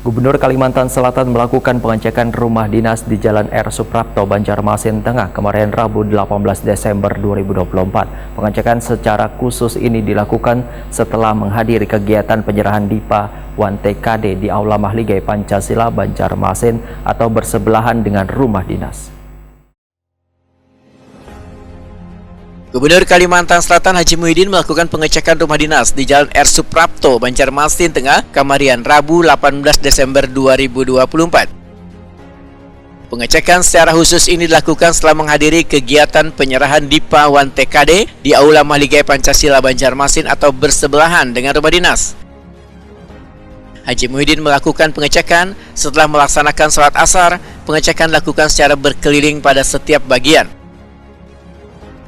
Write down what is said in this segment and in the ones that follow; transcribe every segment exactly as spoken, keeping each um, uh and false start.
Gubernur Kalimantan Selatan melakukan pengecekan rumah dinas di Jalan R Suprapto, Banjarmasin Tengah, kemarin Rabu delapan belas Desember dua ribu dua puluh empat. Pengecekan secara khusus ini dilakukan setelah menghadiri kegiatan penyerahan dipa wan T K D di Aula Mahligai Pancasila, Banjarmasin, atau bersebelahan dengan rumah dinas. Gubernur Kalimantan Selatan Haji Muhyiddin melakukan pengecekan rumah dinas di Jalan R Suprapto, Banjarmasin Tengah, kamarian Rabu delapan belas Desember dua ribu dua puluh empat. Pengecekan secara khusus ini dilakukan setelah menghadiri kegiatan penyerahan dipa wan T K D di Aula Mahligai Pancasila, Banjarmasin, atau bersebelahan dengan rumah dinas. Haji Muhyiddin melakukan pengecekan setelah melaksanakan sholat asar. Pengecekan dilakukan secara berkeliling pada setiap bagian.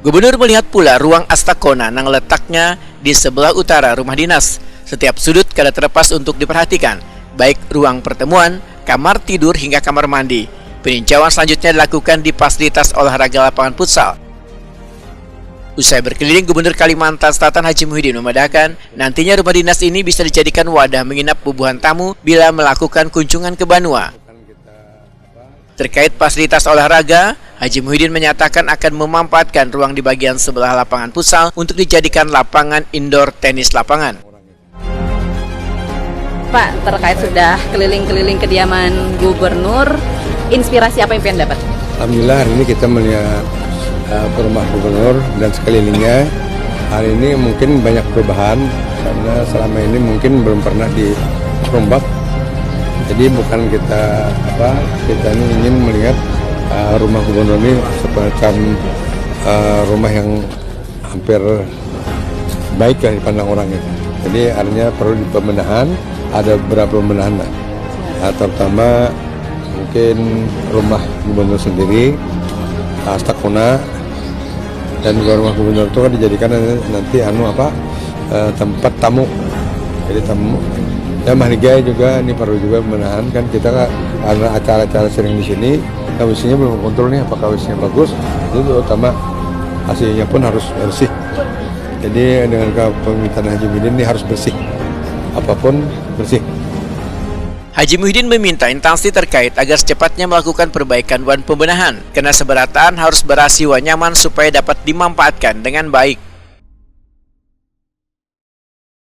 Gubernur melihat pula ruang astakona nang letaknya di sebelah utara rumah dinas. Setiap sudut kada terlepas untuk diperhatikan, baik ruang pertemuan, kamar tidur, hingga kamar mandi. Peninjauan selanjutnya dilakukan di fasilitas olahraga lapangan futsal. Usai berkeliling, Gubernur Kalimantan Selatan Haji Muhyiddin memadahakan, nantinya rumah dinas ini bisa dijadikan wadah menginap bubuhan tamu bila melakukan kunjungan ke banua. Terkait fasilitas olahraga, Haji Muhyiddin menyatakan akan memanfaatkan ruang di bagian sebelah lapangan futsal untuk dijadikan lapangan indoor tenis lapangan. Pak, terkait sudah keliling-keliling kediaman gubernur, inspirasi apa yang pian dapat? Alhamdulillah, hari ini kita melihat uh, rumah gubernur dan sekelilingnya. Hari ini mungkin banyak perubahan karena selama ini mungkin belum pernah dirombak. Jadi bukan kita apa kita ini ingin melihat uh, rumah gubernur ini semacam uh, rumah yang hampir baik lah dipandang orang itu. Jadi artinya perlu pembenahan, ada beberapa pembenahan lah. Nah, terutama mungkin rumah gubernur sendiri, astakona, dan juga rumah gubernur itu kan dijadikan nanti anu apa eh, tempat tamu. Jadi tamu. Ya Mahligai juga ini perlu juga pembenahan kan kita karena acara-acara sering di sini, nah isinya belum kontrol nih apakah isinya bagus. Itu terutama hasilnya pun harus bersih. Jadi dengan kepemimpinan Haji Muhyiddin ini harus bersih. Apapun bersih. Haji Muhyiddin meminta instansi terkait agar secepatnya melakukan perbaikan wan pembenahan, karena seberataan harus berasi wan nyaman supaya dapat dimanfaatkan dengan baik.